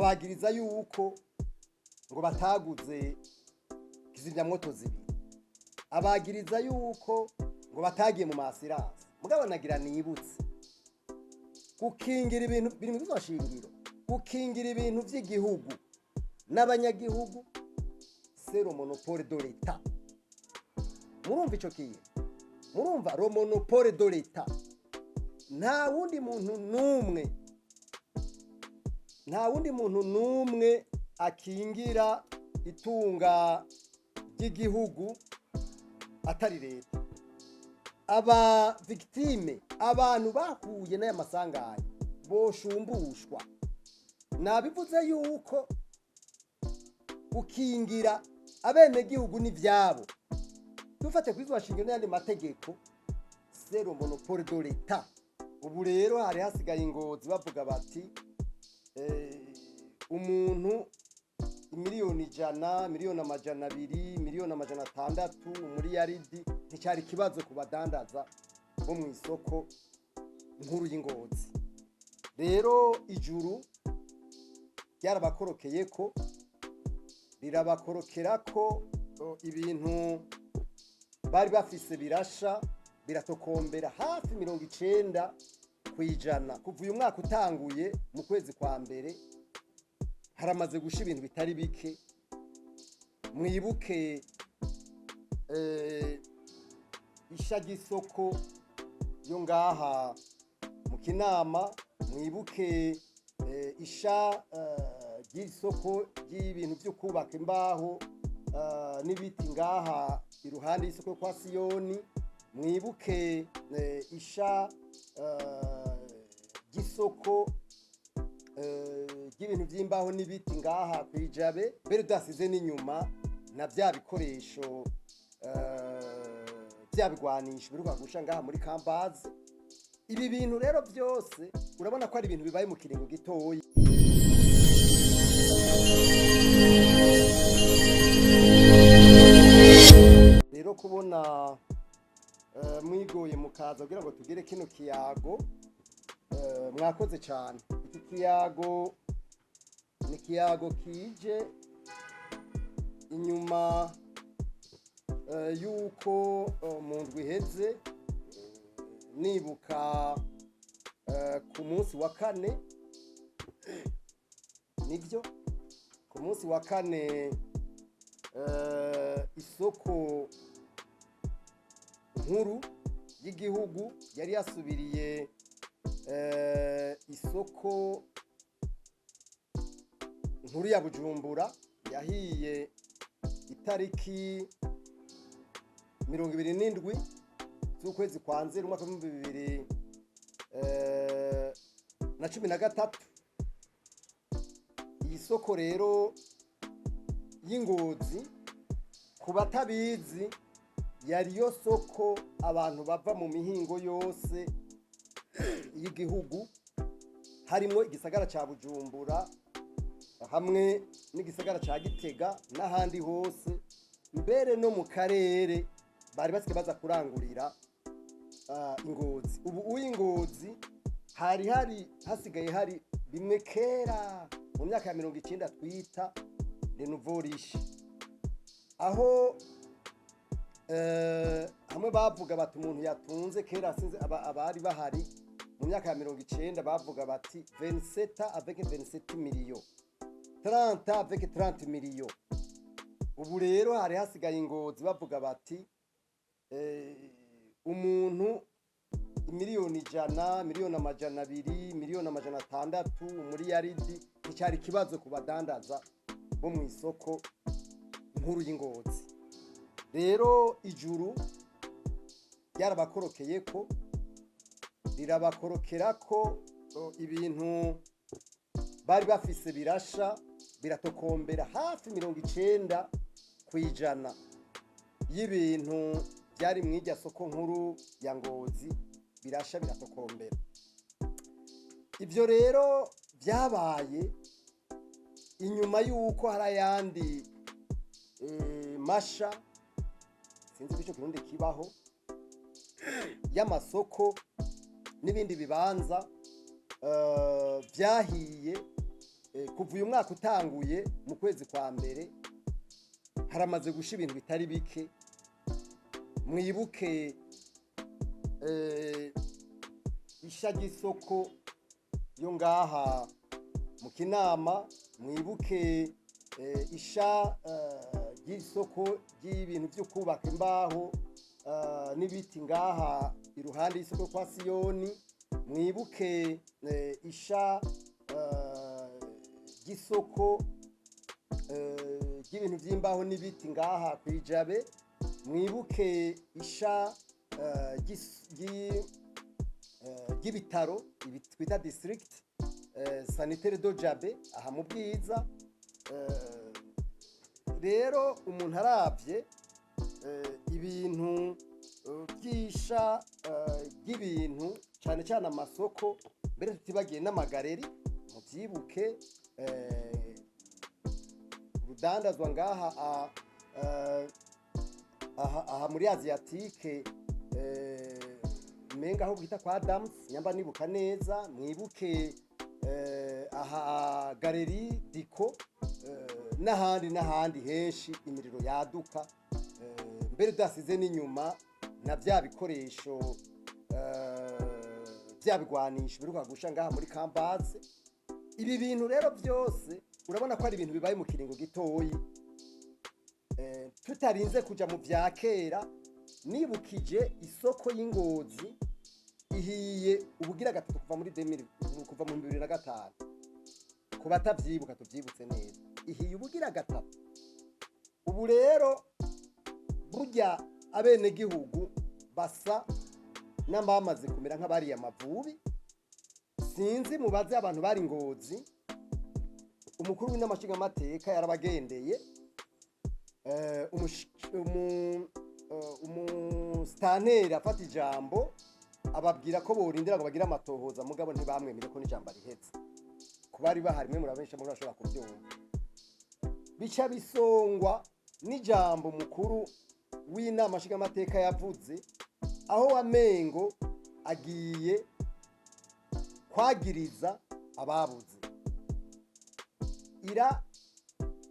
Abagiriza yuko ngo bataguze kizimyamwoto zibiri, abagiriza yuko ngo batagiye mu ma assurances. Mugabo nagira nibutse, gukingira ibintu biri mu shingiro, gukingira ibintu by'igihugu n'abanyagihugu, c'est le monopole de l'État. Murumva ico kintu? Murumva le monopole de l'État? Nta wundi muntu n'umwe, nta wundi muntu n'umwe akingira itunga ry'igihugu atari leta. Aba victimes, abantu bahuye n'aya masanganya, boshumbushwa. Nabivuze yuko gukingira abenegihugu n'ivyabo, dufate kuri shingiro n'ayandi mategeko, c'est le monopole de l'État. Ubu rero hari hasigaye Ingozi bavuga bati umuntu 100 miliyoni, 200 miliyoni, 600 miliyoni, umuriyaridi nticyari ikibazo ku badandaza bo mu isoko nkuru y'Ingozi. Rero ijuru ryarabakorokeye ko rirabakorokera ko ibintu bari bafise birasha biratokombera hafi 90%. Kuva uyu mwaka utanguye mu kwezi kwa mbere, haramaze gusha ibintu bitari bike. Mwibuke isha ry'isoko yo ngaha mu Kinama, mwibuke isha ry'isoko ry'ibintu byo kubaka, imbaho n'ibiti ngaha iruhande y'isoko kwa Siyoni, mwibuke isha ry'isoko ry'ibintu by'imbaho n'ibiti ngaha kwijabe, mbere udasize n'inyuma na bya bikoresho bya bigwanisho biruka gusha ngaha muri Kambazi. Ibi bintu rero byose urabona ko ari ibintu bibaye mu kiringo gitoyi. Rero kubona mwigoye mukaza kugira ngo tugire kino kiyago, mwakoze cyane. Iki kiyago ni ikiyago kije inyuma yuko mu ndwi iheze, nibuka ku munsi wa kane, nibyo, ku munsi wa kane, isoko nkuru y'igihugu yari yasubiriye isoko nkuru ya Bujumbura yahiye itariki 27 z'ukwezi kwa Nzeri umwaka w'2013. Iyi soko rero y'Ingozi, ku batabizi, yari yo soko abantu bava mu mihingo yose y'igihugu, harimo igisagara ca Bujumbura hamwe n'igisagara ca Gitega n'ahandi hose, mbere no mu karere, bari basigaye baza kurangurira Ingozi. Ubu uw'Ingozi hari hasigaye hari bimwe kera mu myaka ya 90 twita les riches, aho hamwe bavuga bati umuntu yatunze kera, sinzi abari bahari mu myaka ya 90, bavuga bati 27 avec 27 millions, 30 avec 30 millions. Ubu rero hari hasigaye Ingozi bavuga bati umuntu 100 miliyoni, 200 miliyoni, 600 miliyoni, umuriyaridi nticyari ikibazo ku badandaza bo mu isoko nkuru y'Ingozi. Rero ijuru ryarabakorokeye ko rirabakorokera ko ibintu bari bafise birasha biratokombera hafi 90% y'ibintu byari mu irya soko nkuru ya Ngozi, birasha biratokombera. Ibyo rero byabaye inyuma y'uko hari ayandi masha, sinzi ko icyo kirundi kibaho, y'amasoko n'ibindi bibanza byahiye. Kuva uyu mwaka utanguye mu kwezi kwa mbere, haramaze gusha ibintu bitari bike. Mwibuke isha ry'isoko yo ngaha mu Kinama, mwibuke isha ry'isoko ry'ibintu byo kubaka, imbaho n'ibiti, ngaha iruhande y'isoko kwa Siyoni, mwibuke isha ry'isoko ry'ibintu by'imbaho n'ibiti ngaha kwijabe, mwibuke isha ry'ibitaro ibi twita district sanitaire de Jabe aha mu Bwiza. Rero umuntu aravye ibintu by'isha ry'ibintu, cyane cyane amasoko, mbere tutibagiye n'ama galeries, mubyibuke urudandazwa ngaha aha muri Asiatique, menga aho bita kwa Adams, nyamba nibuka neza, mwibuke aha galerie Diko, n'ahandi n'ahandi henshi imiriro yaduka, mbere udasize n'inyuma na bya bikoresho, bya bigwanisho biruka gusha ngaha muri Kambase. Ibi bintu rero byose urabona ko ari ibintu bibaye mu kiringo gitoyi. Tutarinze kuja mu vya kera, nibukije isoko y'Ingozi ihiye ubugira gatatu kuva muri 2000, kuva mu 2005. Ku batavyibuka, tuvyibutse neza, ihiye ubugira gatatu. Ubu rero burya abenegihugu basa n'abamaze kumera nk'abariye amavubi. Sinzi, mubaze abantu bari Ngozi. Umukuru w'inama nshingamateka yarabagendeye, umusitanteri afata ijambo ababwira ko borindira ngo bagire amatohoza, mugabo ntibamwemere ko n'ijambo arihetse. Ku bari bahari mwe murabesha, muri bashobora kubyumva. Bica bisongwa n'ijambo mukuru w'inama nshingamateka yavuze, aho wamengo agiye kwagiriza ababuze. Il a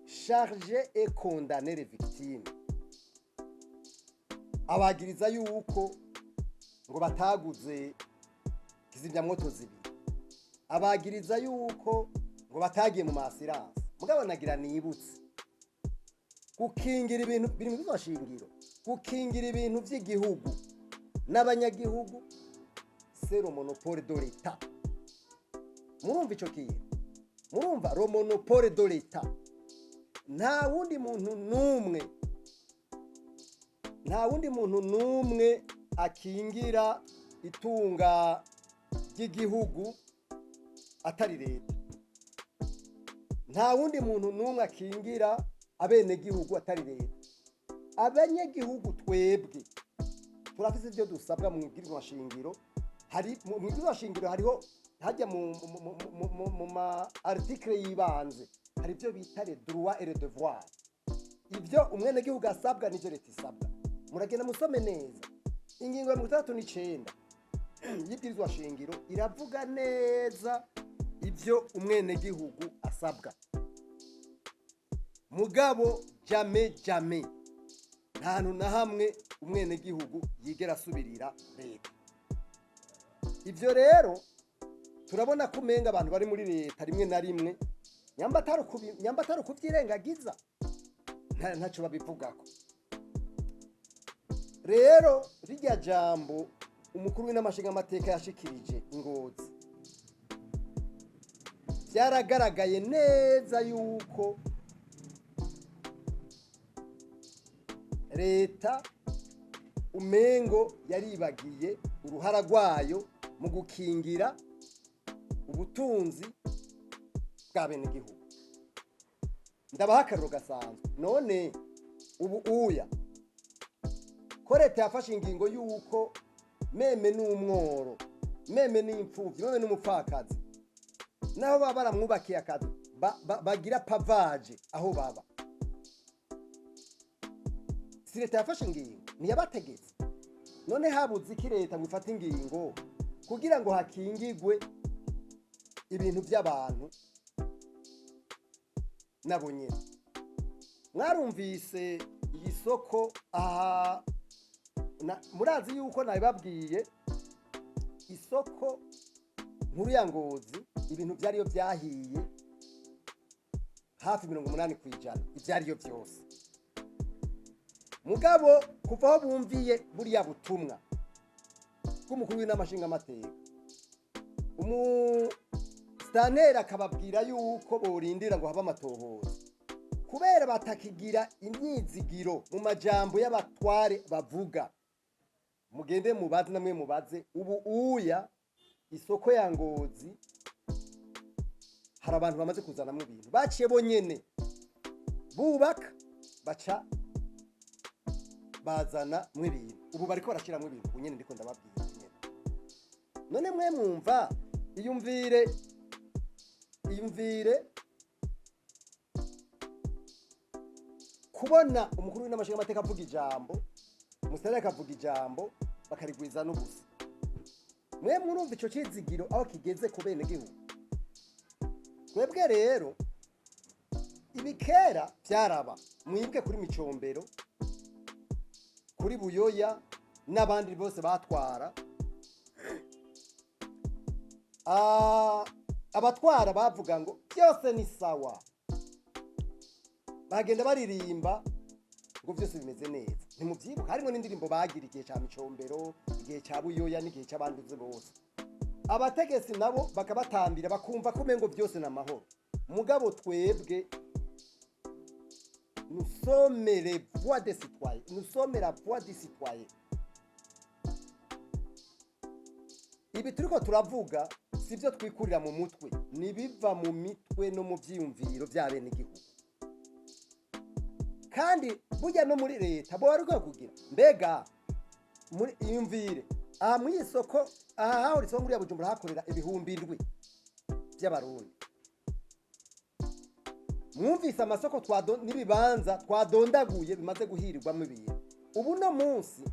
chargé et condamné les victimes, abagiriza yuko ngo bataguze kizimyamwoto zibiri, abagiriza yuko ngo batagiye mu ma assurances. Mugabo nagira nibutse, gukingira ibintu biri mu shingiro, gukingira ibintu by'igihugu n'abanyagihugu, c'est le monopole de l'État. Murumva ico kintu? Murumva le monopole de l'État? Nta wundi muntu n'umwe, nta wundi muntu n'umwe akingira itunga ry'igihugu atari leta. Nta wundi muntu n'umwe akingira abenegihugu atari leta. Abanyagihugu twebwe turafise ibyo dusabwa mu ibwirizwa shingiro. Hari mu ibwirizwa shingiro, hariho hajya mu ma article y'ibanze, hari ibyo bita les droits et les devoirs, ibyo umwenegihugu asabwa n'ibyo leta isabwa. Muragenda musome neza ingingo ya 69 y'ibwirizwa shingiro, iravuga neza ibyo umwenegihugu asabwa. Mugabo jamais, jamais, nta hantu na hamwe umwenegihugu yigera asubirira leta. Ibyo rero turabona ko umenga abantu bari muri leta rimwe na rimwe, nyamba atari ukubyirengagiza, ntacyo babivugako. Rero rirya jambo umukuru w'inama nshingamateka yashikirije Ingozi, byaragaragaye neza yuko leta umengo yaribagiye uruhara rwayo mu gukingira ubutunzi bwa benegihugu. Ndabaha akariro gasanzwe. None ubu uya ko leta yafashe ingingo y'uko même n'umworo, même n'imfubyi, même n'umupfakazi, naho baba baramwubakiye akazu, bagira pavage aho baba, si leta yafashe ingingo? Ntiyabategetse? None habuze iki leta ngo ifate ingingo kugira ngo hakingigwe ibintu by'abantu? Nabo nyene mwarumvise iyi soko aha. Murazi yuko nabibabwiye, isoko nkuru ya Ngozi, ibintu byariyo byahiye hafi 80% ibyariyo byose. Mugabo kuva aho bumviye buriya butumwa bw'umukuru w'inama nshingamateka, umusitanteri akababwira yuko borindira ngo habe amatohoza, kubera batakigira imyizigiro mu majambo y'abatware bavuga, mugende mubaze, namwe mubaze. Ubu uya isoko ya Ngozi hari abantu bamaze kuzanamwo ibintu, baciye bonyene bubaka, baca bazana mwo ibintu. Ubu bariko barashiramwo ibintu ubu nyene ndiko ndababwira, ubu nyene. None mwe mwumva, iyumvire, iyumvire kubona umukuru w'inama nshingamateka avuga ijambo, umusitanteri akavuga ijambo, bakarigwiza n'ubusa. Mwe murumva ico cizigiro aho kigeze ku benegihugu? Twebwe rero ibikera byaraba mwibwe kuri Micombero, kuri Buyoya n'abandi bose batwara. Abatwara bavuga ngo byose ni sawa, bagenda baririmba ngo byose bimeze neza. Ntimubyibuka? Harimo n'indirimbo bagira igihe cya Micombero, igihe cya Buyoya n'igihe cy'abandi bose. Abategetsi nabo bakabatambira, bakumva ko umengo byose ni amahoro. Mugabo twebwe nous sommes les voix des citoyens, nous sommes la voix des citoyens. Ibi turiko turavuga si byo twikurira mu mutwe, ni biva mu mitwe no mu vyiyumviro vy'abenegihugu. Kandi burya no muri leta bo bari kugira mbega muri iyumvire aha mu isoko aha hahora isoko nkuru ya Bujumbura, hakorera 7,000 by'abarundi. Mwumvise amasoko n'ibibanza twadondaguye bimaze guhirirwamo ibintu. Ubu no munsi,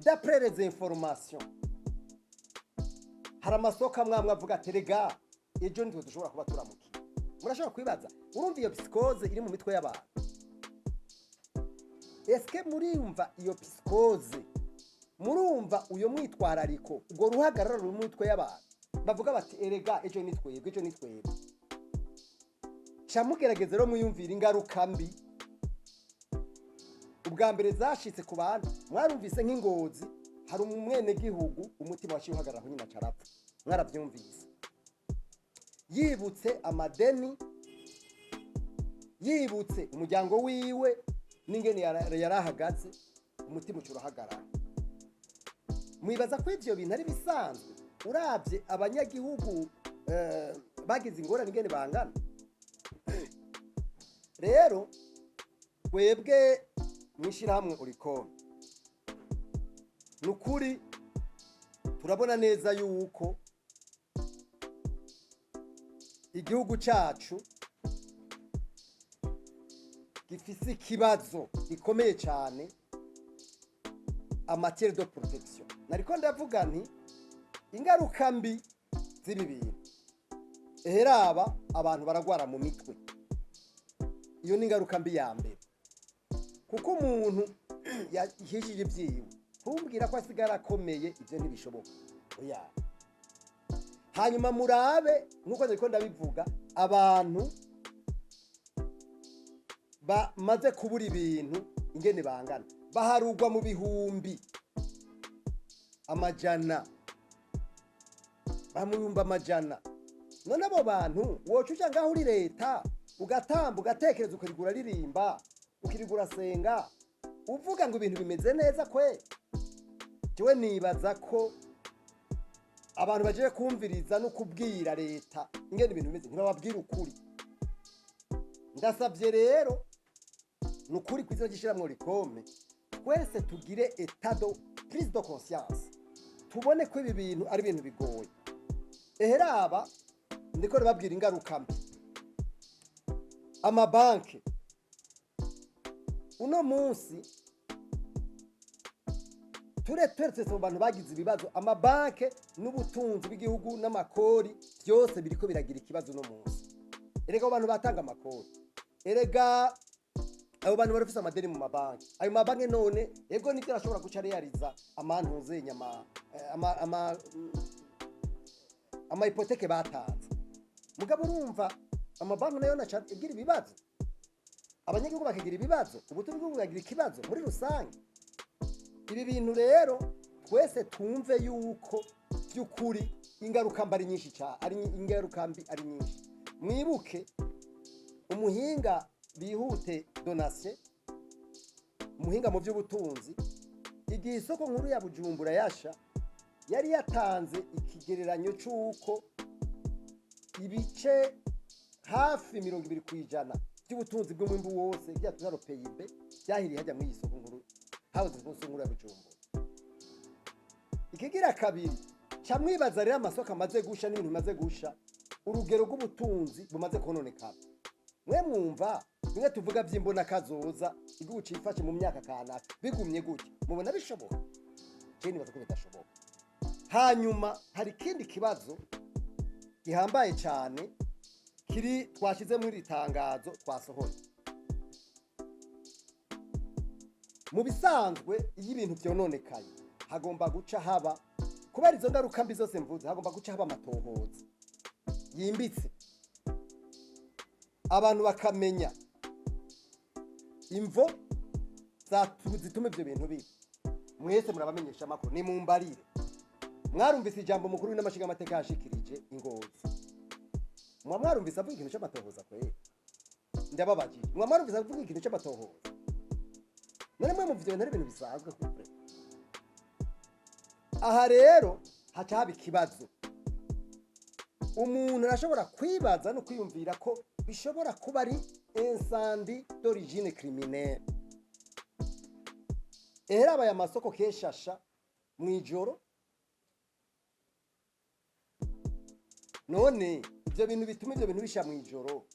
d'après les informations, hari amasoko amwe amwe avuga ati: "Rega ejo nitwe dushobora kuba turamukiye." Murashobora kwibaza, urumva iyo psychose iri mu mitwe y'abantu? Eske murumva iyo psychose? Murumva uyo mwitwarariko, ubwo ruhagarara ruri mu mitwe y'abantu bavuga bati: "Erega ejo ni twebwe, ejo ni twebwe"? Ca mugerageza rero mwiyumvira ingaruka mbi ubwa mbere zashitse ku bantu. Mwarumvise nk'ingozi hari umwenegihugu umutima waciye uhagarara aho nyine, aca arapfa. Mwaravyumvise, yibutse amadeni, yibutse umuryango wiwe n'ingene yarahagaze, umutima uca urahagarara. Mwibaza ko ivyo bintu ari bisanzwe, uravye abanyagihugu bagize ingorane ingene bangana? Rero twebwe mw'ishirahamwe Olucome, ni ukuri turabona neza yuko igihugu cacu gifise ikibazo gikomeye cyane en matière de protection. Nariko ndavuga nti ingaruka mbi z'ibi bintu, eheraba abantu baragwara mu mitwe. Iyo ni ingaruka mbi ya mbere, kuko umuntu yahishije ibyiwe, kumbwira ko asigara akomeye, ibyo ntibishoboka, oya. Hanyuma murabe nk'uko nariko ndabivuga, abantu bamaze kubura ibintu ingene bangana, baharugwa mu bihumbi amajana, mu bihumbi amajana. None abo bantu woca uja ngaho uri leta, ugatamba, ugatekereza, ukirigura ririmba, ukirigura urasenga, uvuga ngo ibintu bimeze neza? Kwe jewe nibaza ko abantu bagiye kumviriza no kubwira leta ingene ibintu bimeze ntibababwira ukuri. Ndasabye rero, ni ukuri, ku izina ry'ishyirahamwe Olucome, twese tugire état de prise de conscience, tubone ko ibi bintu ari ibintu bigoye. Eheraba ndiko ndababwira ingaruka mbi. Amabanki uno munsi, turetse mu bantu bagize ibibazo, amabanki n'ubutunzi bw'igihugu n'amakori byose biriko biragira ikibazo uno munsi. Erega abo bantu batanga amakori, erega abo bantu barafise amadeni mu mabanki. Ayo mabanki none, ego nivyo, arashobora guca realiza amantuze ama ama ama ama hypothèques batanze. Mugabo urumva amabanki nayo naca igira ibibazo, abanyagihugu bakagira ibibazo, ubutunzi bw'igihugu bukagira ikibazo muri rusange. Ibi bintu rero twese twumve yuko by'ukuri ingaruka mbi ari nyinshi cyane, ari ingaruka mbi ari nyinshi. Mwibuke umuhinga Bihute Donatien, umuhinga mu by'ubutunzi, igihe isoko nkuru ya Bujumbura yasha, yari yatanze ikigereranyo cy'uko ibice hafi 20% by'ubutunzi bw'umwimbu wose bya tuzaro PIB byahiriye hajya muri iyi soko nkuru, habuze ku isoko nkuru ya Bujumbura. Ikigira kabiri, ca mwibaza rero amasoko amaze gusha n'ibintu bimaze gusha, urugero rw'ubutunzi bumaze kononekara. Mwe mwumva bimwe tuvuga by'imbona kazoza, igihugu cifashe mu myaka kanaka bigumye gutya, mubona bishoboka? Je nibaza ko bidashoboka. Hanyuma hari ikindi kibazo gihambaye cyane kiri twashize muri iri tangazo twasohoye. Mu bisanzwe, iyo ibintu byononekaye, hagomba guca haba, kubera izo ngaruka mbi zose mvuze, hagomba guca haba amatohoza yimbitse, abantu bakamenya imvo zituma ibyo bintu biba. Mwese murabamenyesha amakuru, ni mumbarire, mwarumvise ijambo mukuru w'inama amateka yashikirije ingozi? Mwa mwarumvise avuga ikintu c'amatohoza? Kweri ndababajije, mwa mwarumvise avuga ikintu c'amatohoza? None mwe muvyo bintu ari ibintu bisanzwe kure. Aha rero haca haba ikibazo. Umuntu arashobora kwibaza no kwiyumvira ko bishobora kuba ari incendie d'origine criminelle. Ehera aya masoko keshasha mw'ijoro. None ibyo bintu bituma ibyo bintu bisha mw'ijoro,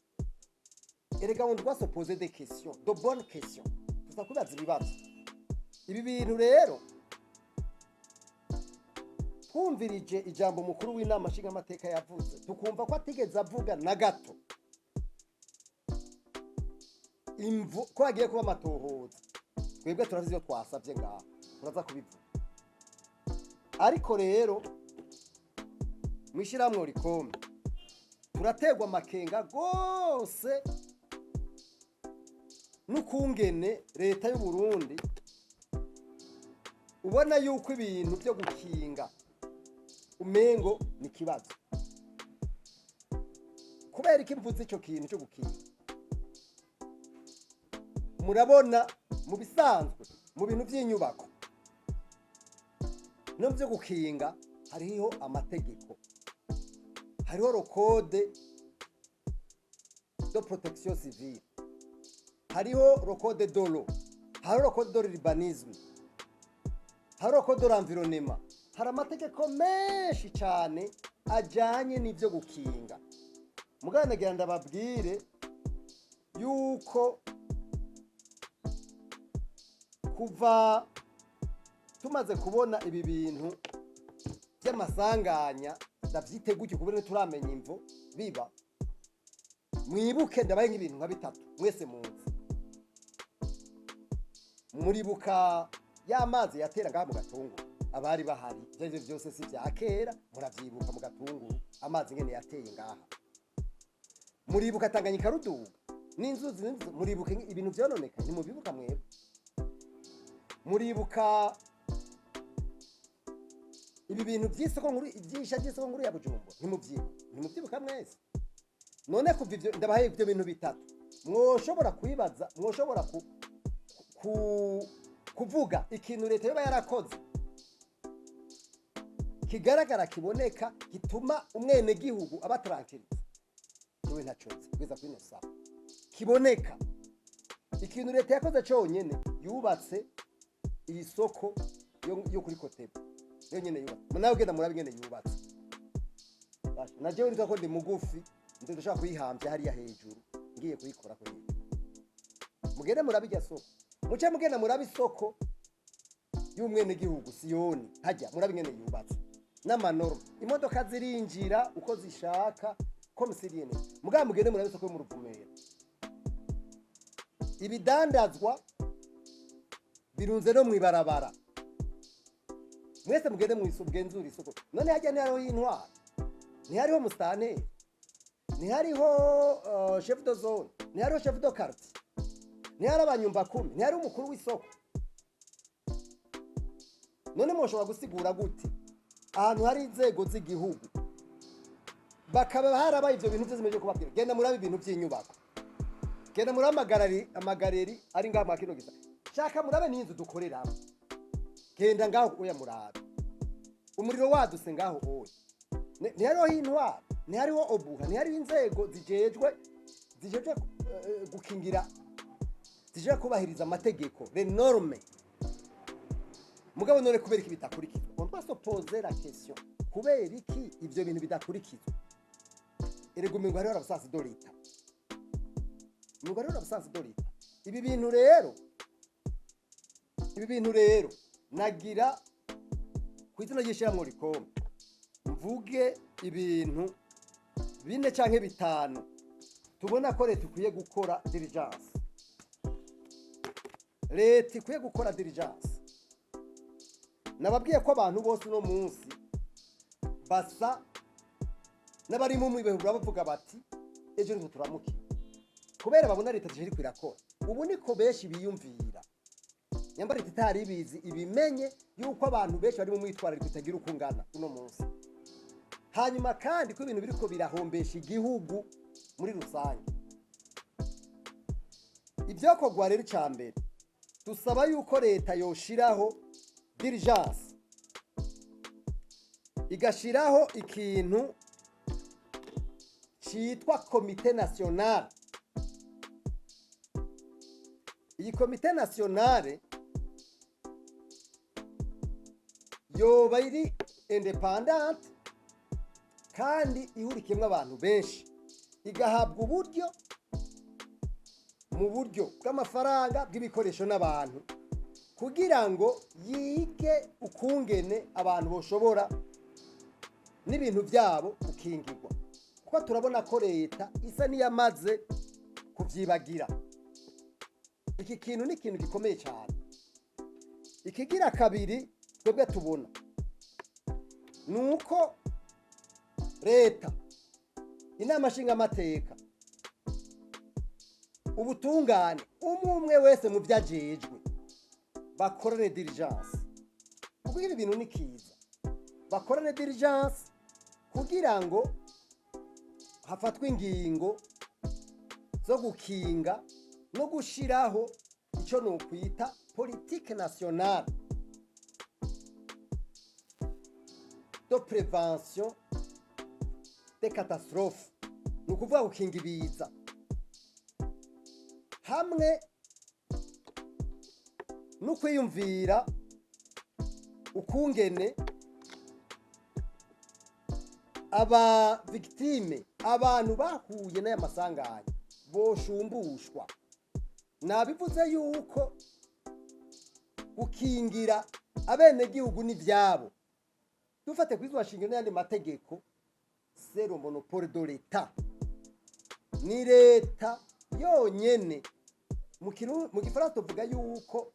erega on doit se poser des questions, de bonnes questions, tuza kwibaza ibibazo. Ibi bintu rero, twumvirije ijambo umukuru w'inama nshingamateka yavuze, tukumva ko atigeze avuga na gato imvu ko hagiye kuba amatohoza. Twebwe turazi ibyo twasabye ngaho, turaza kubivuga. Ariko rero mwishyirahamwe Olucome turaterwa amakenga rwose n'ukungene leta y'u Burundi ubona yuko ibintu byo gukinga umengo ni ikibazo. Kubera iki mvuze icyo kintu cyo gukinga? Murabona, mu bisanzwe, mu bintu by'inyubako no byo gukinga, hariho amategeko, hariho le code de protection civile, hariho le code de l'eau, hariho le code de l'urbanisme, hariho le code de l'environnement. Hari amategeko menshi cyane ajyanye n'ibyo gukinga. Muganagira ndababwire yuko kuva tumaze kubona ibi bintu by'amasanganya, ndavyite gutyo kubera ntituramenya imvo biba, mwibuke ndabaye nk'ibintu nka bitatu mwese muzi. Muribuka ya mazi yatera ngaha mu Gatunguru? Abari bahari, ivyo arivyo vyose si vya kera, muravyibuka mu Gatunguru amazi ngene yateye ngaha? Muribuka Tanganyika ruduga n'inzuzi n'inzuzi? Muribuka ibintu vyononekaye? Ntimubibuka mwebwe? Muribuka ibi bintu by'isoko nkuru, ibyisha by'isoko nkuru ya Bujumbura? Ntimubyibuka? Ntimubyibuka mwese? None kuva ivyo ndabahaye ibyo bintu bitatu, mwoshobora kwibaza, mwoshobora kuvuga ikintu leta yoba yarakoze kigaragara, kiboneka, gituma umwenegihugu aba tranquille? Jewe ntaco nzi kugeza kuri ino saha kiboneka. Ikintu leta yakoze conyene, yubatse iyi soko yo kuri Kotebu yonyene yubatse. Nawe ugenda murabe ingene yubatse. Basha, na jewe nitwa ko ndi mugufi, ndi ndashaka kuyihambya hariya hejuru, ngiye kuyikora ko hejuru. Mugende murabe irya soko, muce mugenda murabe isoko y'umwenegihugu Siyoni hajya, murabe ingene yubatse n'ama normes. Imodoka zirinjira uko zishaka. Comme si rien n'était. Mugabo mugende murabe isoko yo mu Ruvumera, ibidandazwa birunze no mwibarabara. Mwese mugende mwiso mugenzura isoko. None hajya ntihariho intwaro, ntihariho musitanteri, ntihariho chef de zone, ntihariho chef de quartier, ntihari abanyumba kumi, ntihari umukuru w'isoko? None mwoshobora gusigura gute ahantu hari inzego z'igihugu bakaba harabaye ivyo bintu vyose? Meje kubabwira, genda murabe ibintu vy'inyubako, genda murabe amagareri ari ngaha mwa kino gisa, shaka murabe n'inzu dukoreramo. Genda ngaho oya, murabe umuriro waduse ngaho oya. Ntihariho intwaro, ntihariho obuha, ntihariho inzego zijejwe gukingira, zijejwe kubahiriza amategeko, les normes? Mugabo none kubera iki bidakurikizwa? On doit se poser la question: kubera iki ivyo bintu bidakurikizwa? Erega umengo hariho l'absence de l'État, umengo hariho l'absence de l'État. Ibi bintu rero nagira ku izina ry'ishyirahamwe Olucome mvuge ibintu bine canke bitanu tubona ko leta ikwiye gukora diligence. Leta ikwiye gukora diligence. Nababwiye ko abantu bose uno munsi basa n'abari mu mwibehura, bavuga bati: "Ejo nitwe turamuke", kubera babona leta iriko irakora. Ubu niko benshi biyumvira. Nyamba leta itari ibizi, ibimenye yuko abantu benshi bari mu mwitwarariko itagira uko ungana uno munsi. Hanyuma kandi ko ibintu biriko birahombesha igihugu muri rusange. Ibyakorwa rero, icya mbere dusaba yuko leta yoshiraho diligence, igashiraho ikintu citwa comité national. Iyi comité nationale yoba iri indépendante kandi ihurikiyemwo abantu benshi, igahabwa uburyo mu buryo bw'amafaranga, bw'ibikoresho n'abantu, kugira ngo yige ukungene abantu boshobora n'ibintu byabo gukingirwa, kuko turabona ko leta isa n'iyamaze kubyibagira. Iki kintu ni ikintu gikomeye cyane. Ikigira kabiri twebwe tubona ni uko leta, inama nshingamateka, ubutungane, umwe umwe wese mu byo ajejwe, bakorane diligence, kuko ibi bintu ni kiza. Bakorane diligence kugira ngo hafatwe ingingo zo gukinga no gushiraho icyo nokwita politique nationale de prévention des catastrophes, ni ukuvuga gukinga ibiza hamwe no kwiyumvira ukungene aba victimes, abantu bahuye n'aya masanganya, boshumbushwa. Nabivuze yuko gukingira abenegihugu n'ivyabo, dufate kwizwa shingiro n'ayandi mategeko, c'est le monopole de l'État, ni leta yonyene. Mu gifaransa tuvuga yuko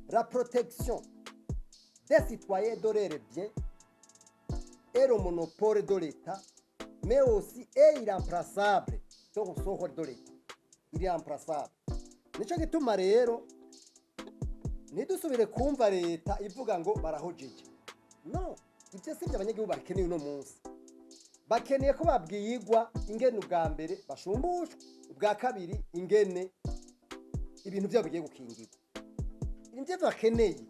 la protection des citoyens de leurs biens est le monopole de l'État, mais aussi est irremplaçable. Donc ce rôle de l'État, il est irremplaçable. Nico gituma rero ntidusubire kumva leta ivuga ngo barahojeje. No ibyo si byo abanyagihugu bakeneye uno munsi. Bakeneye ko babwirwa ingene ubwa mbere bashumbushwa, ubwa kabiri ingene ibintu byabo bigiye gukingirwa. Nibyo bakeneye.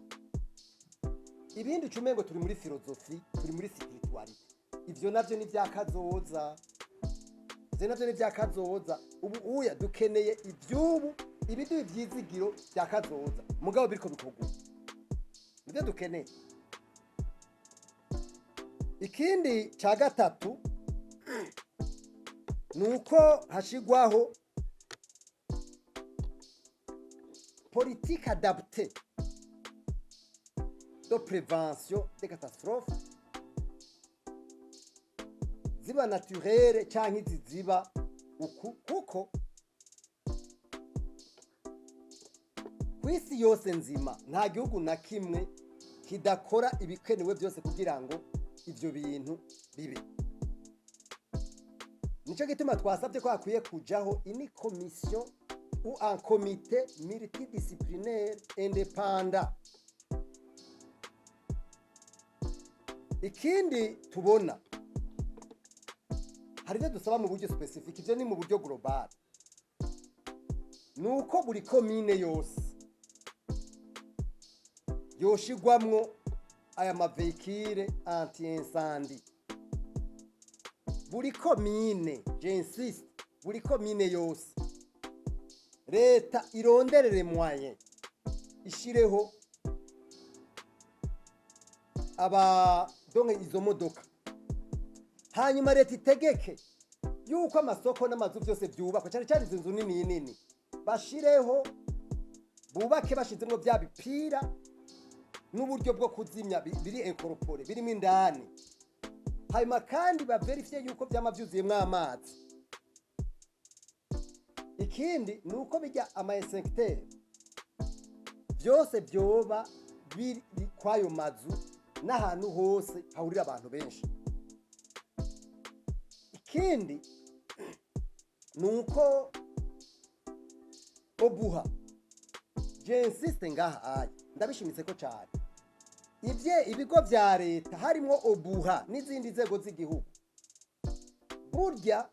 Ibindi ucumengo ngo turi muri philosophie, turi muri spiritualité, ivyo navyo ni vyakazoza, ivyo navyo ni vyakazoza. Ubu uya dukeneye ivy'ubu, ibiduha ivyizigiro vya kazoza, mugabo biriko bikorwa, nivyo dukeneye. Ikindi ca gatatu ni uko hashigwaho politique adaptée de prévention des catastrophes. Ziba naturelles canke izi ziba uku, kuko ku isi yose nzima nta gihugu na kimwe kidakora ibikenewe byose kugira ngo ivyo bintu bibe. Nico gituma twasabye ko hakwiye kujaho une commission ou un comité multidisciplinaire indépendant. Ikindi tubona, hari ibyo dusaba mu buryo spécifique, ibyo ni mu buryo global, ni uko buri komine yose yoshigwamwo aya ma véhicules anti-incendie. Buri komine, j'insiste, buri komine yose leta ironderere moyen ishireho aba, donc izo modoka. Hanyuma leta itegeke yuko amasoko n'amazu byose byubakwa, cyane cyane izi nzu nini nini, bashireho, bubake bashizemo bya bipira n'uburyo bwo kuzimya biri incorporé, birimo indani. Hanyuma kandi bavérifiye yuko byama byuzuyemwo amazi. Ikindi ni uko bijya ama extincteurs byose byoba biri kw'ayo mazu n'ahantu hose hahurira abantu benshi. Ikindi ni uko OBUHA, j'insiste ngaha aya, ndabishimitse ko cyane, ibye ibigo bya leta harimo OBUHA n'izindi nzego z'igihugu, burya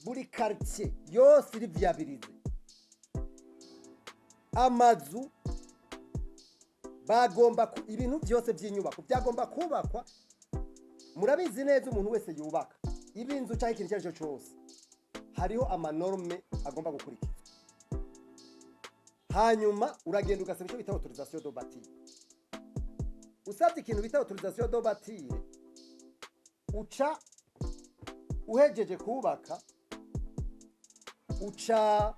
buri quartier yose iri viabilisée, amazu bagomba ibintu byose by'inyubako byagomba kubakwa. Murabizi neza, umuntu wese yubaka iba inzu cyangwa ikintu icyo ari cyo cyose, hariho ama normes agomba gukurikizwa. Hanyuma uragenda ugasaba icyo bita autorisation de bâtir. Usabye ikintu bita autorisation de bâtir, uca uhejeje kubaka, uca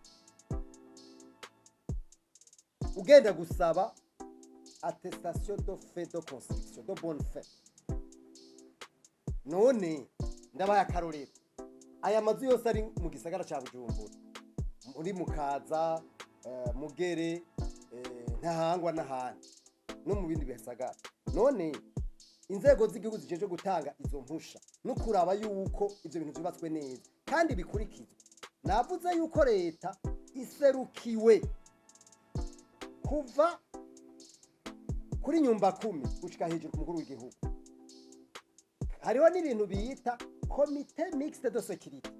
ugenda gusaba attestation de fin de construction, de bonne fin. None ndabaye akarorero, aya mazu yose ari mu gisagara ca Bujumbura, muri Mukaza, Mugere, Ntahangwa n'ahandi no mu bindi bisagara, none inzego z'igihugu zijejwe gutanga izo mpusha no kuraba yuko ivyo bintu vyubatswe neza kandi bikurikizwa, navuze yuko leta iserukiwe kuva kuri nyumba kumi gushika hejuru ku mukuru w'igihugu. Hariho n'ibintu bita comité mixte de sécurité,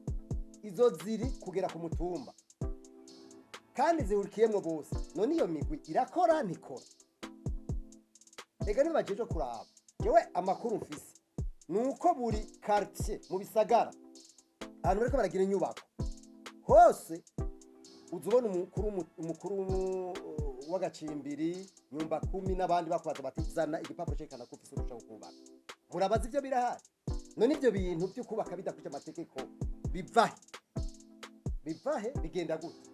izo ziri kugera ku mutumba kandi zihurikiyemwo bose. None iyo migwi irakora, ntikora? Ega nibajeje kuraba. Jewe amakuru mfise ni uko buri quartier mu bisagara, ahantu bariko baragira inyubako hose, uza ubona umukuru w'agacimbiri, nyumba kumi n'abandi bakubaza bati: "Zana igipapuro cerekana ko ufise uruhusha rwo kubaka." Murabaza, ivyo birahari. None ivyo bintu vyo kubaka bidakurikije amategeko bivahe? Bivahe? Bigenda gute?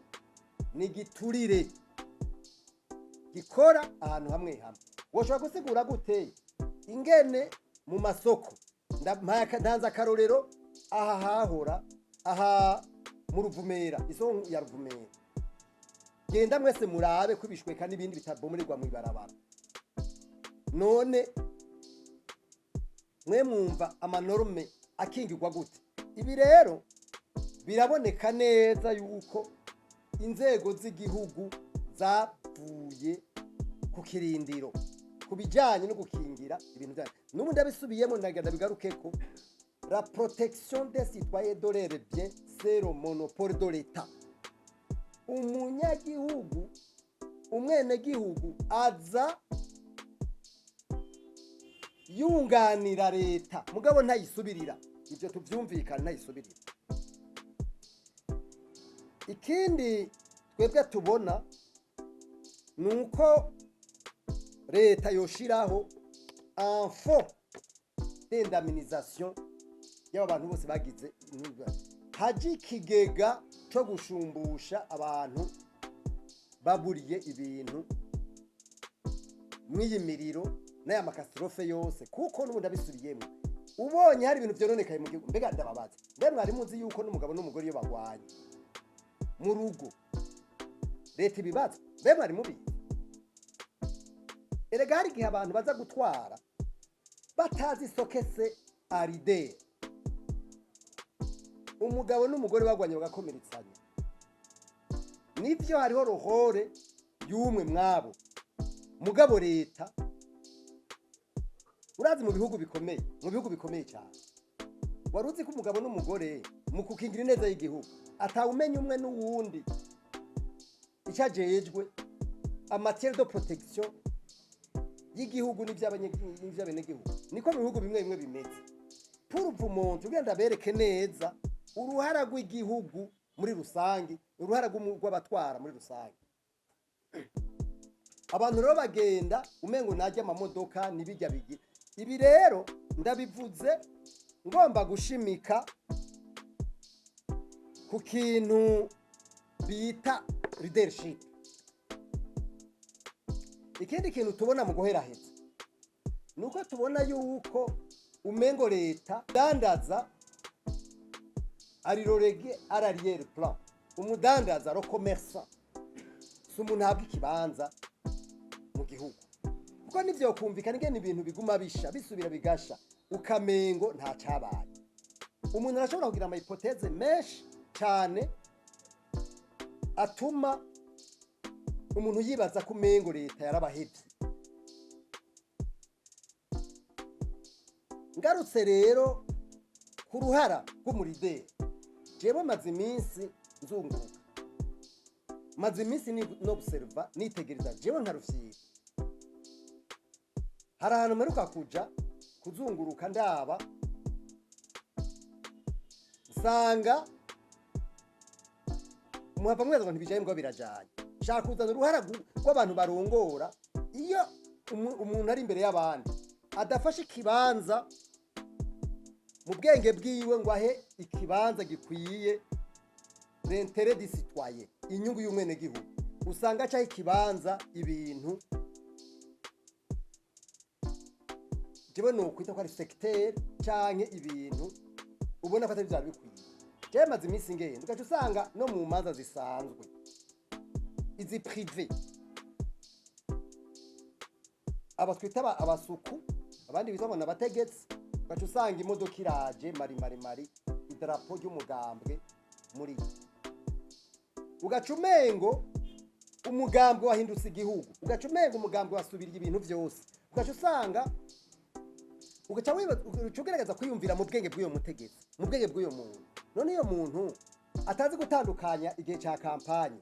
Ni igiturire gikora ahantu hamwe hamwe. Woshobora gusigura gute ingene mu masoko? Ntanze akarorero, aha hahora aha mu Ruvumera, isoko ya Ruvumera, genda mwese murabe ko ibishweka n'ibindi bitabomererwa mu ibarabara. None mwe mwumva ama normes akingirwa gute? Ibi rero biraboneka neza yuko inzego z'igihugu zavuye ku kirindiro ku bijyanye no gukingira ibintu byayo. N'ubu ndabisubiyemo, ndagenda bigaruke ko la protection des citoyens de leurs biens, c'est le monopole de l'État. Umunyagihugu, umwenegihugu aza yunganira leta, mugabo ntayisubirira. Ibyo tubyumvikana, ntayisubirira. Ikindi twebwe tubona ni uko leta yoshiraho un fonds d'indemnisation y'aba bantu bose bagize intuba, haje ikigega cyo gushumbusha abantu baburiye ibintu mw'iyi miriro n'aya ma catastrophes yose, kuko n'ubundi abisubiyemo. Ubonye hari ibintu vyononekaye mu gihugu, mbega ndababaza, mbe mwari muzi yuko n'umugabo n'umugore iyo bagwanye mu rugo leta ibibazo? Mbe mwari mubizi? Erega hari igihe abantu baza gutwara batazi ce que c'est un leader. Umugabo n'umugore bagwanye bagakomeretsanya, nivyo hariho rôle y'umwe mwabo, mugabo leta, urazi mu bihugu bikomeye cyane, wari uzi ko umugabo n'umugore mu kukingira ineza y'igihugu atawumenya umwe n'uwundi icyo ajejwe en matière de protection y'igihugu n'ivy'abenegihugu? Niko mu bihugu bimwe bimwe bimeze. Pour vous montrer, kugira ndabereke neza uruhara rw'igihugu muri rusange, uruhara rw'abatwara muri rusange. Abantu rero bagenda umengo najya amamodoka nibijya bigira. Ibi rero ndabivuze ngomba gushimika ku kintu bita leadership. Ikindi kintu tubona mu guheraheza ni uko tubona yuko umengo leta dandaza ari relégué à l'arrière-plan. Umudandaza, le commerçant, si umuntu ahabwa ikibanza mu gihugu, kuko nivyo kumvikana ingene ibintu biguma bisha, bisubira bigasha, ukamengo nta cabaye. Umuntu arashobora kugira ama hypothèses menshi cyane atuma umuntu yibaza ko umengo leta yarabahevye. Ngarutse rero ku ruhara rw'umu leader, jewe maze iminsi nzunguruka, maze iminsi n'observa, nitegereza. Jewe nka Rufyiri, hari ahantu mperuka kuja kuzunguruka, ndaba nsanga muhava mwibaza ngo ntibijaye, mbwa birajanye. Shaka kuzana uruhara rw'abantu barongora. Iyo umuntu ari imbere y'abandi adafashe ikibanza mu bwenge bwiwe ngo ahe ikibanza gikwiye l'intérêt du citoyen, inyungu y'umwenegihugu, usanga acaho ikibanza ibintu jewe nokwita ko ari secteur canke ibintu ubona ko atari vyari bikwiye. Jewe maze iminsi ngenda, ugaca usanga no mu manza zisanzwe izi privées, aba twita abasuku, abandi bitwa ngo n'abategetsi, ugaca usanga imodoka iraje mari mari mari, idarapo ry'umugambwe muri yo, ugaca umengo umugambwe wahindutse igihugu, ugaca umengo umugambwe wasubiriye ibintu vyose. Ugaca usanga ugaca ugerageza kwiyumvira mu bwenge bw'uyo mutegetsi, mu bwenge bw'uyo muntu. None iyo muntu atazi gutandukanya igihe ca campagne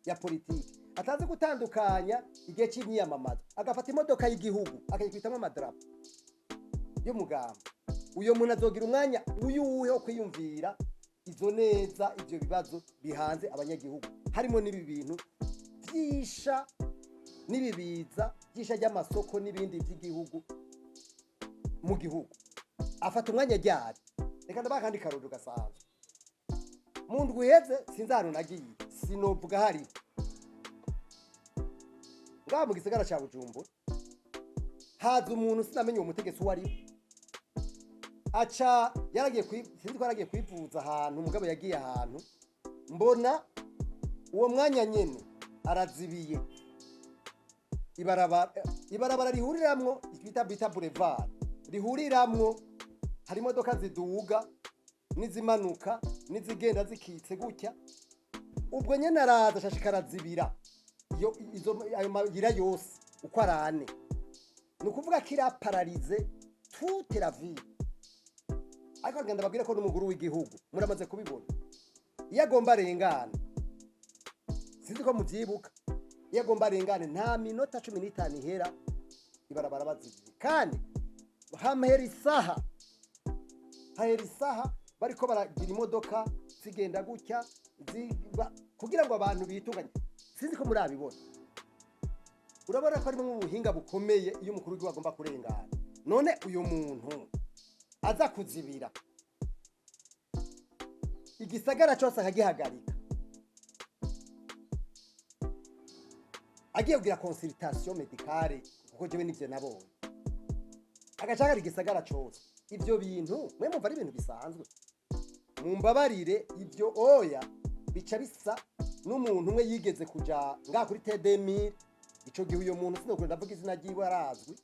ya politiki, atazi gutandukanya igihe c'imyiyamamazo, agafata imodoka y'igihugu akayikwitamwo amadarapo y'umugambo, uyo muntu azogira umwanya uyuhe wo kwiyumvira izo neza, ivyo bibazo bihanze abanyagihugu, harimo n'ibi bintu vyisha n'ibibiza vyisha ry'amasoko n'ibindi vy'igihugu mu gihugu? Afata umwanya ryari? Reka ndabaha akandi karorero gasanzwe. Mu ndwi iheze, sinzi ahantu nagiye, sinovuga hariho ngaha mu gisagara ca Bujumbura, haza umuntu, sinamenye uwo mutegetsi uwo ari we, aca yaragiye sinzi ko yaragiye kwivuza ahantu, umugabo yagiye ahantu, mbona uwo mwanya nyene arazibiye ibarabara, ibarabara rihuriramwo bita boulevard, rihuriramwo hari imodoka ziduga n'izimanuka n'izigenda zikitse gutya. Ubwo nyene araza ashashika arazibira iyo izo ayo mayira yose uko ari ane. Ni ukuvuga ko ira paralyse toute la ville. Ariko agenda babwire ko n'umukuru w'igihugu, muramaze kubibona, iyo agomba arengane, sinzi ko muvyibuka, iyo agomba arengane nta minota 15 ihera ibarabara bazibiye, kandi hamahera isaha, hahera isaha bariko baragira imodoka zigenda gutya kugira ngo abantu bitunganye. Sinzi ko murabibona. Urabona ko harimo ubuhinga bukomeye iyo umukuru w'igihugu agomba kurengana. None uyu muntu aza kuzibira igisagara cyose akagihagarika agiye kugira consultation médicale, kuko jewe nivyo nabonye, agaca ahagarika igisagara cose. Ibyo bintu mwe mumva ari ibintu bisanzwe? Mumbabarire, ibyo oya, bica bisa n'umuntu umwe yigeze kuja ngaha kuri T2000. Ico gihe uyo muntu, sinokure ndavuga izina ryiwe, arazwi.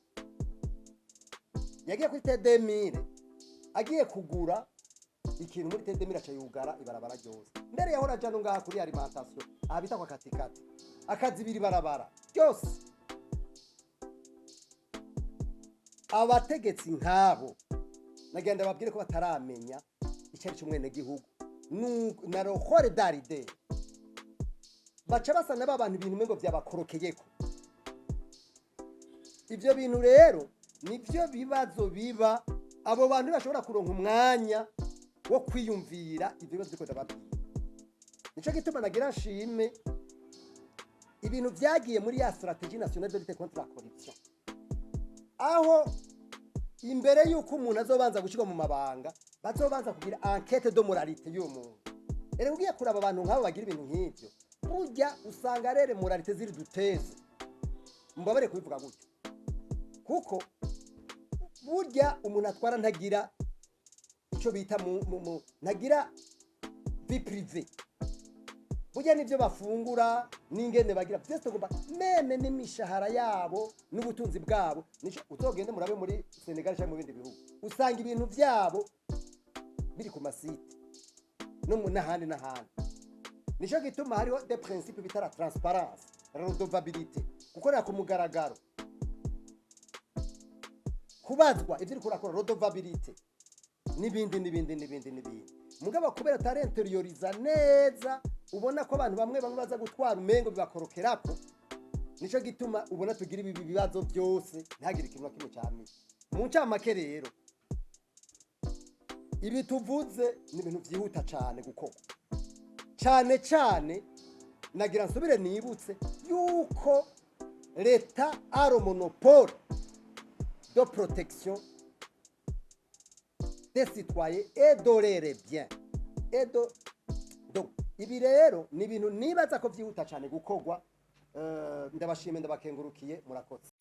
Yagiye kuri T2000, agiye kugura ikintu muri T2000, aca yugara ibarabara ryose. Mbere yahora aja no ngaha kuri alimentation, aha bita kwa Katikati, akazibira ibarabara ryose. Abategetsi nk'abo nagenda babwire ko bataramenya icyo ari cy'umwenegihugu na rôle de leader. Baca basa na ba bantu ibintu umengo byabakorokeyeko. Ibyo bintu rero nibyo bibazo biba. Abo bantu bashobora kuronka umwanya wo kwiyumvira ibyo bibazo biriko ndababwira. Nico gituma nagira nshime ibintu vyagiye muri ya stratégie nationale de lutte contre la corruption, aho imbere y'uko umuntu azobanza gushyirwa mu mabanga, bazobanza kugira enquête de moralité y'uwo muntu. Rero ugiye kuraba abantu nk'abo bagira ibintu nk'ibyo, burya usanga rero moralité ziri douteuse. Mubabare kubivuga gutyo, kuko burya umuntu atwara ntagira icyo bita mu ntagira vie privée. Burya n'ibyo bafungura n'ingene bagira byose, tugomba même n'imishahara yabo n'ubutunzi bwabo. Nico uzogende murabe muri Senegal cyangwa mu bindi bihugu, usanga ibintu byabo biri ku ma sites no mu n'ahandi n'ahandi. Nico gituma hariho des principes bita la transparence, la redevabilité, gukorera ku mugaragaro, kubazwa ivyo uriko urakora, redevabilité, n'ibindi n'ibindi n'ibindi n'ibindi. Mugabo kubera utarintériorisa neza, ubona ko abantu bamwe bamwe baza gutwara umengo bibakorokerako. Nico gituma ubona tugira ibi bibazo byose, ntihagire ikintu na kimwe camira. Mu ncamake rero, ibi tuvuze ni ibintu vyihuta cane gukorwa. Cane cane nagira nsubire nibutse yuko l'État a le monopole de protection des citoyens et de leurs biens et de. Donc ibi rero ni ibintu nibaza ko vyihuta cane gukorwa. Ndabashimiye, ndabakengurukiye, murakoze.